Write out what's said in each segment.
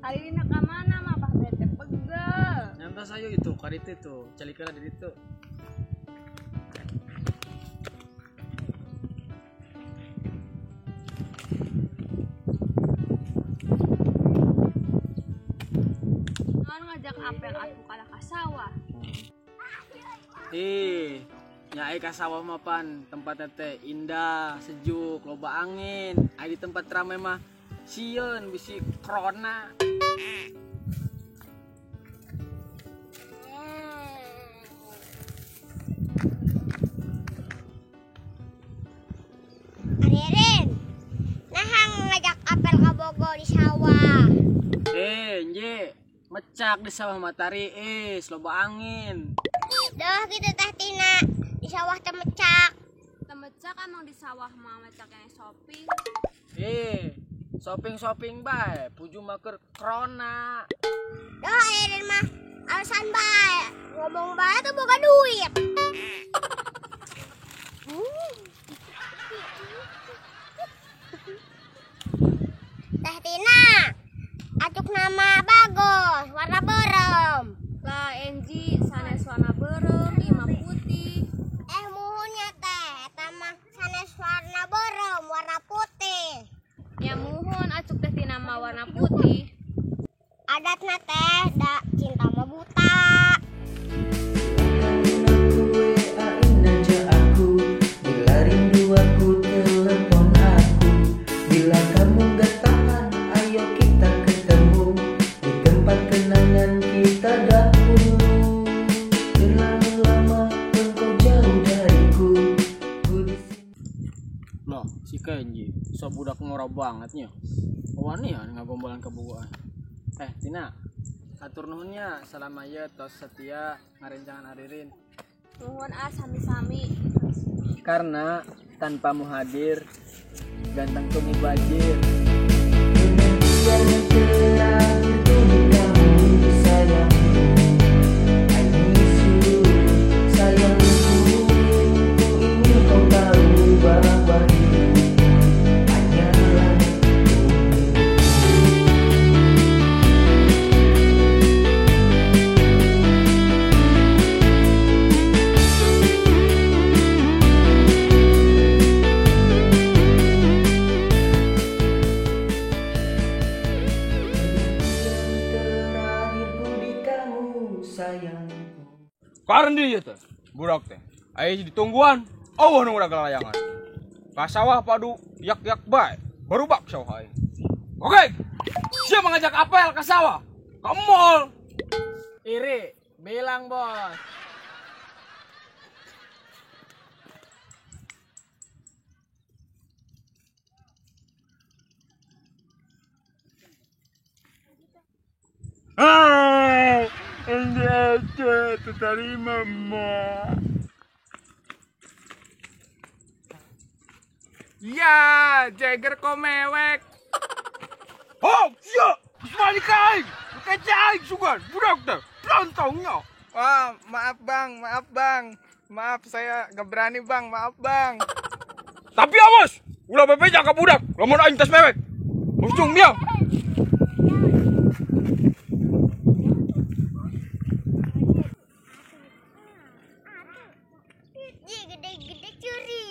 Hari ini ka mana mah bah bete pegel. Nyantos ayo itu karitu itu, calikana di ditu. Naon ngajak apel atuh kalah ka sawah. Ih, nya ai ka sawah mah pan tempatnya teh indah, sejuk, loba angin. Ai di tempat rame mah sieun bisi corona. Aririn, nah ngajak apel ka Bogor di sawah. Nje, mecak di sawah matahari, loba angin. Duh gitu teh Tina, di sawah teh mecak. Teh mecak emang di sawah mah mecak yang shopping. Shopping-shopping bae, puju mah keur corona. Duh Aririn mah alasan bae, ngomong bae tuh boga duit. Teh Tina, acuk nama bagus, warna berem. Lah Enji, sanes warna berem, ima putih. Muhunnya teh, eta mah sanes warna berem, warna putih. Ya muhun acuk teh Tina mah warna putih. Adatna teh da cinta mah buta. Aku WA-in aja aku, bila rindu aku telepon aku, bila kamu gak tahan ayo kita ketemu di tempat kenangan kita dahulu. Terlalu lama engkau jauh dariku. Loh, si Kenji, so budak ngora bangetnya. Wani ya ngagombalan kebuaan. Tina, atur nuhunnya selama ieu tos setia ngarencangan Aririn. Nuhun ah sami-sami. Karena tanpamu hadir, ganteng tuh mubazir. Penantian terakhir di kamu sayangku, I miss you sayangku, ku ingin kau tahu bahwa hidupku hanyalah untukmu. Terakhirku di kamu sayangku. Karena dia teh, budak teh. Ayo ditungguan, eueuh nu udah galayangan. Ka sawah padu yak-yak bae, baru bak sawah aing. Oke. Siapa ngajak apel ke sawah? Ke mall. Iri, bilang bos. Ah, ini aja terima mama. Ya, Jagger kok mewek. Oh, siap. Semua kain. Kece aing sugan, budak teh. Pelontongnya. Wah, maaf bang, maaf bang. Maaf saya gak berani bang, maaf bang. Tapi awas, ulah bebeja ka budak, lamun aing tes mewek. Ujung dia. Gede-gede curi.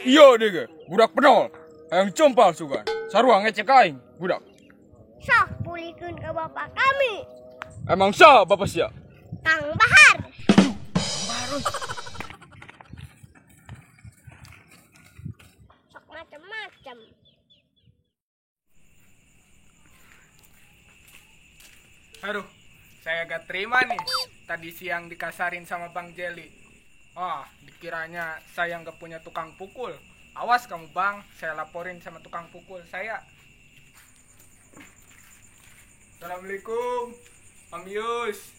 Iya deh ge, budak pedol. Hayang cempal sugan. Sarua ngecek aing, budak. Sok pulihkeun ke bapak kami. Emang sah bapak sia? Kang Bahar. Bahar. Sok macem-macem. Aduh, saya gak terima nih. Tadi siang dikasarin sama Bang Jelly. Wah, dikiranya saya nggak punya tukang pukul. Awas kamu bang, saya laporin sama tukang pukul saya. Assalamualaikum, Om Yus.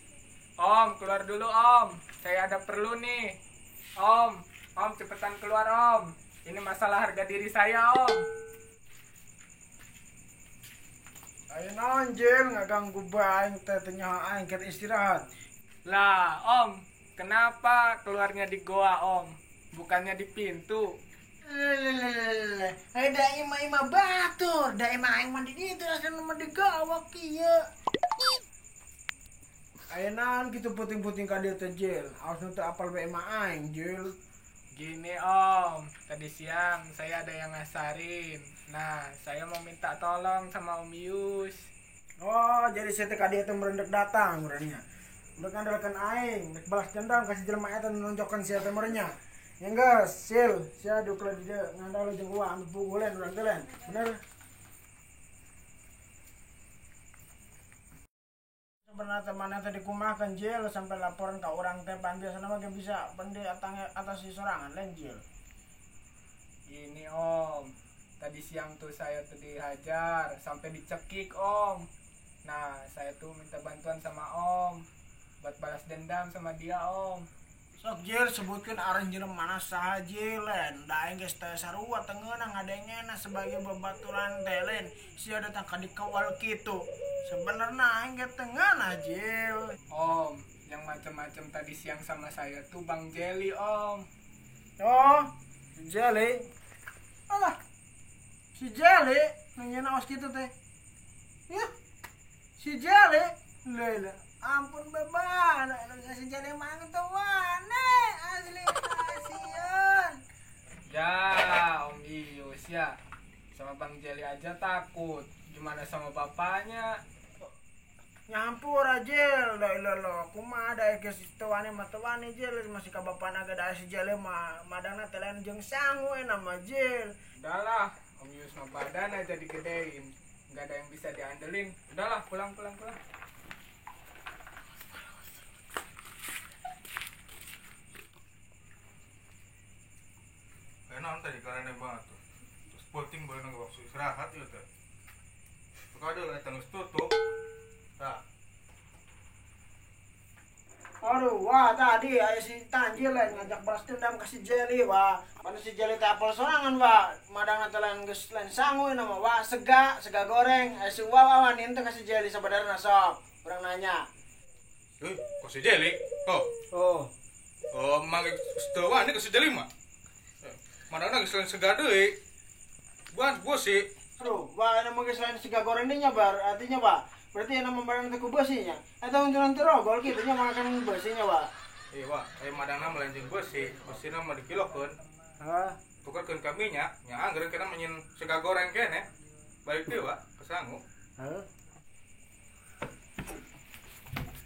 Om, keluar dulu Om. Saya ada perlu nih. Om, Om cepetan keluar Om. Ini masalah harga diri saya Om. Ayo naon Jil, ngaganggu bae aing teh teu nyaho aing keur istirahat. Lah Om, kenapa keluarnya di goa Om? Bukannya di pintu. Lelelelele. Da ima-ima batur, da ima aing mah di ditu asal mah digawak ieu. Aya naon kitu puting-puting ka dieu teh Jil. Awas nu teu apal bae imah aing Jil. Gini Om, tadi siang saya ada yang ngasarin. Nah, saya mau minta tolong sama Om Yus. Oh, jadi saya teh ka dieu teh merendek datang urangnya. Mereka ngandalkeun aing, rek balas dendam ka si jelema eta nu nonjokeun sia teh meureun nya. Ya geus, Sil, sia duk lah di dieu ngandal jeung uang anu pugulen urang teh lain. Bener? Sebenarnya temannya tadi kumahakeun Jil sampai laporan ka urang teh pan biasana mah ge bisa bende atas si sorangan lain Jil. Gini Om, tadi siang tuh saya tuh dihajar sampai dicekik Om. Nah, saya tuh minta bantuan sama Om buat balas dendam sama dia Om. Sok Jil sebutkeun aran jelema mana saha Jil lain. Da aing geus teh sarua teu ngeunah ngadengena sebagai babaturan teh lain. Sia datang ka dikawal kitu. Sebenarnya aing ge teu ngeunah Jil. Om, yang macam-macam tadi siang sama saya tuh Bang Jelly Om. Oh, si Jelly. Alah. Si Jelly nanya aos kitu teh. Ya. Si Jelly. Lele. Ampun beban, si Jelly mah teu wane asli kasihan. Ya, Om Ius ya. Sama Bang Jelly aja takut. Gimana sama bapaknya? Nyampur aja, la ilallah. Kumaha da geus teu wani mah teu wani Jil, masih ka bapana ge da si Jelly mah madangna teh lain jeung sangu we mah Jil. Udahlah, Om Yus mah badan aja digedein. Nggak ada yang bisa diandelin. Udahlah, pulang pulang pulang. Naon tadi karena banget tuh. Terus penting bae nang waktu istirahat ieu teh. Tukade lah eta geus tutup. Tah. Aduh, wah tadi aya si Tanjil lain ngajak balas dendam ka si Jelly, wah. Mana si Jelly teh apel sorangan, wah. Madangna teh lain geus lain sangu we nama, wah sega, sega goreng. Aya si Wawa wani teh ka si Jelly sabadarna sok. Urang nanya. Kok si Jelly? Oh. Oh. Oh, mang geus teu wani ka si Jelly mah. Madangna geus lain sega deui. Buan beusi. Aduh, wah nama geus lain sega goreng deui nya bar, artinya, Pak. Berarti yang nama barang teh ku beusi nya. Eta unturan teh rogol kitu nya makan beusi nya, Pak. Iya, Pak. Aya madangna mah lain jeung beusi, beusina mah dikilokeun. Hah? Tukerkeun ka minyak, nya angger kana menyin sega goreng keneh. Balik deui, Pak, ke sangu. Hah?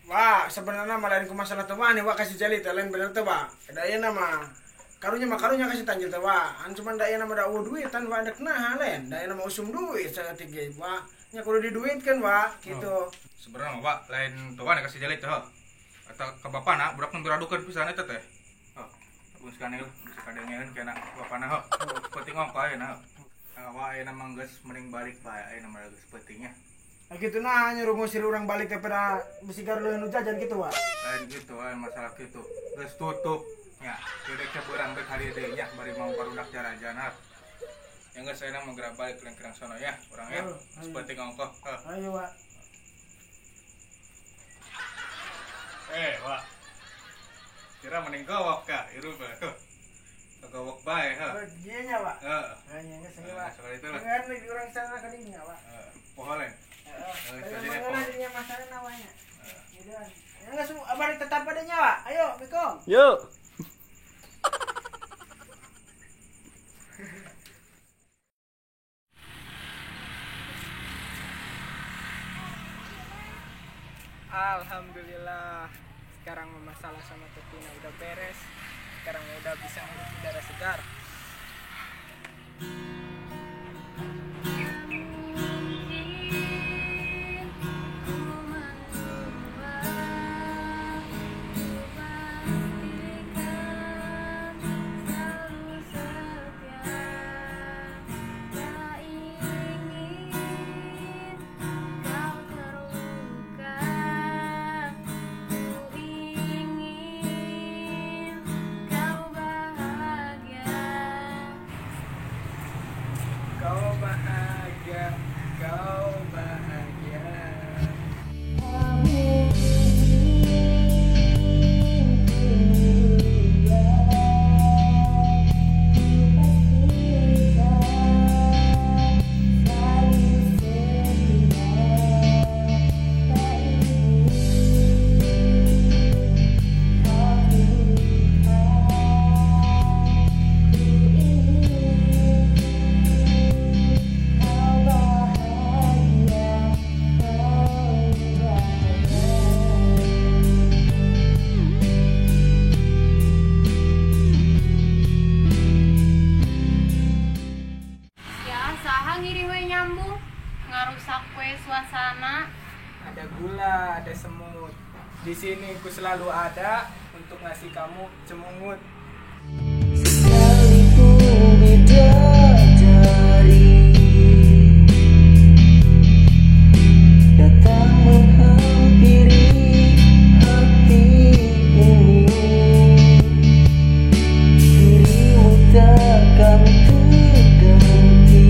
Wah, sebenarnya mah lain ku masalah teh wani, Wak, kasih Jelly teh lain bener teh, Pak. Da ieu mah karunya mah karunya kasih Tanjil teh, Wak. An cuman da ieu mah da eueuh duitan, Wak, dek naha lain. Da ieu mah usum duit saeutik ge, Wak. Nya kudu diduitkeun, Wak, gitu. Oh. Sebenarnya mah, Pak, lain teu wani kasih Jelly teh, heuh. Eta ka bapana budak nu biradukeun pisan eta teh. Heuh. Geus kane lah, geus kadengeun kana bapana heuh. Penting ongko ayeuna heuh. Wah, ayeuna mah geus mending balik bae ayeuna mah geus pentingnya. Nah gitu nah nyuruh ngusir urang balik teh pada bisi garuleun nu jajan gitu, Wak. Lain gitu, lain masalah gitu. Geus tutup nya. Dedek teh beurang bek hari deui nya bari mau barudak jarajan. Yang geus ayeuna mah geura balik keleng-keleng sono ya, urang ya. Geus penting ongko. Ayo, Wak. Wak. Kira mending gawok ka, ieu mah. Gawok bae, heuh. Oh, dieu nya, Wak. Heeh. Heeh, nya geus ayo, Wak. Sekali itu lah. Ngan lagi urang sana ka dinya, Wak. Heeh, poho lain. Heeh. Mana dinya masalah namanya. Gitu. Ya geus balik tetap adanya, Wak. Ayo, Mikong. Yuk. Alhamdulillah, sekarang masalah sama Tetina udah beres. Sekarang udah bisa ngirup udara segar. Di sini ku selalu ada untuk ngasih kamu cemungut. Sekalipun bidadari datang menghampiri hati ini, dirimu takkan terganti,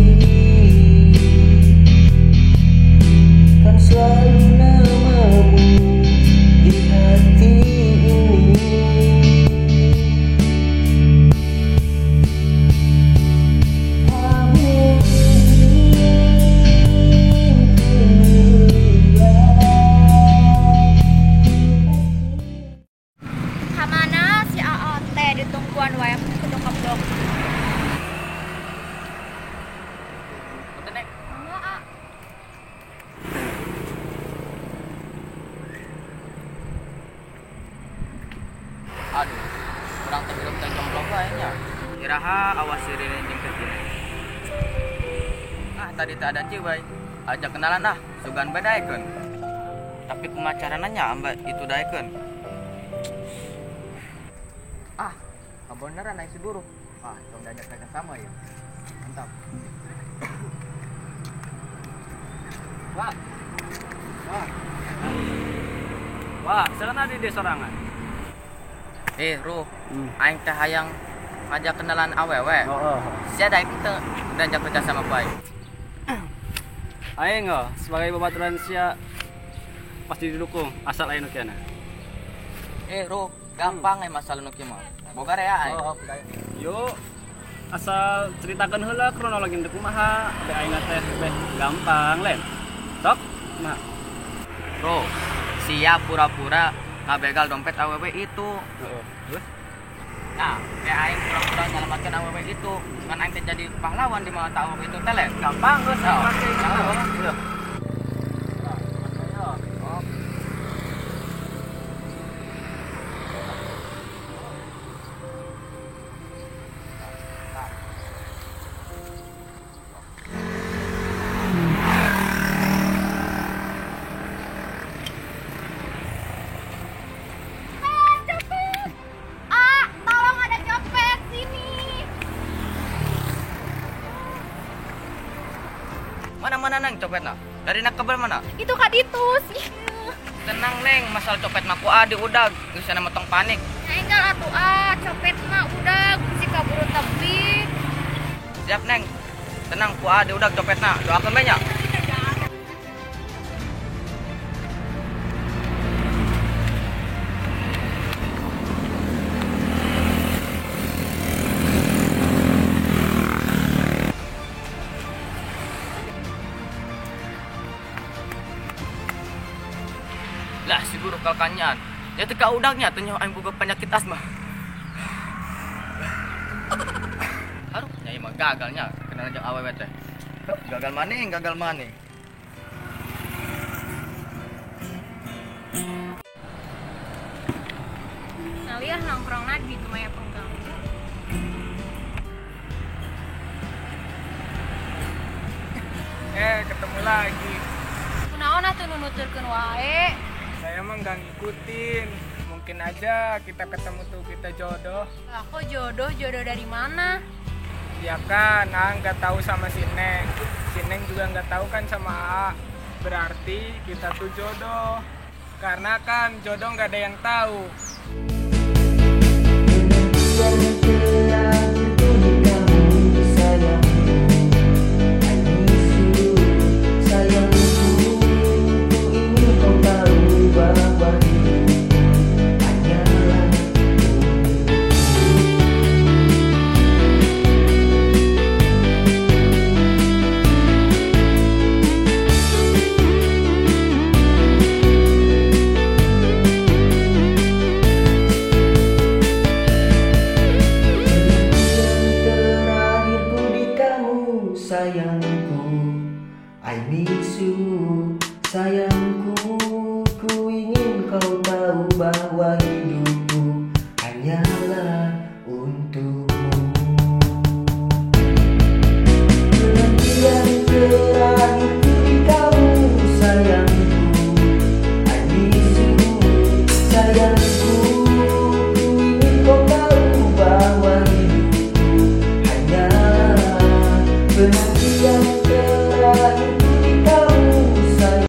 kan selalu namamu di hati ini. Tak mungkin ku lupa. Kamana si Aon teh ditungguan wae kudu keblok. Punten, Neng. Mangga, A. Aduh, kurang teh hirup teh jomblo wae nya. Iraha awas sirine jeung teh Tina. Ah, tadi teh ada ciwai. Ajak kenalan ah, sugan bae daekeun. Tapi kumaha carana nya amba itu daekeun. Ah, kabeneran aing si guru. Ah, tong diajak kerja sama ya. Mantap. Wah. Wah. Wah, sana di desa sorangan. Eh, Ruh, aing teh hayang ngajak kenalan awewe. Oh. Sia daek teu diajak kerja sama ku aing. Aing oh, sebagai babaturan sia pasti didukung asal aing nu kieu. Eh, Ruh, gampang masalah nu kieu mah. Boga rea aing. Oh, yuk asal ceritakan heula kronologi teh kumaha, be aing teh beh gampang lain. Sok, kumaha? Ruh, sia pura-pura ngabegal dompet awewe itu. Heeh. Terus? Nah, kayak aing pura-pura nyelamatkan awewe itu. Kan aing teh jadi pahlawan di mata awewe itu teh lain. Gampang geus Oh. pake gitu. Iya. Copet. Ah, tolong ada copet sini. Mana-mana neng copetna? Dari nak kebel mana? Itu Kak Ditus. Ih. Tenang neng, masalah copet mah ku adi udah, geus sana mah tong panik. Nah, enggal atuh ah, copet mah udah si kaburu tepi. Siap neng. Tenang ku adi udah copetna. Doakeun bae nya. Lah si guru kalkanyaan. Ya teu ka udangnya teu nyaho aing boga penyakit asma. Aduh, nyai mah gagalnya kena jeung awewe teh. Gagal maning, gagal maning. Nah, liah nongkrongna di rumah pengganggu. Eh, ketemu lagi. Kunaon atuh nu nuturkeun wae? Saya mah nggak ngikutin. Mungkin aja kita ketemu tuh kita jodoh. Lah kok jodoh, jodoh dari mana? Ya kan, A nggak tahu sama si Neng. Si Neng juga nggak tahu kan sama A. Berarti kita tuh jodoh. Karena kan jodoh nggak ada yang tahu. Penantian terakhirku di kamu sayangku, I miss you sayangku. Ku ingin kau tahu bahwa hidupku hanyalah untukmu. Penantian terakhirku di kamu sayangku, I miss you sayangku. Ku ingin kau tahu bahwa hidupku hanyalah untukmu. Penantian terakhirku di kamu sayangku, I miss you Yang terakhirku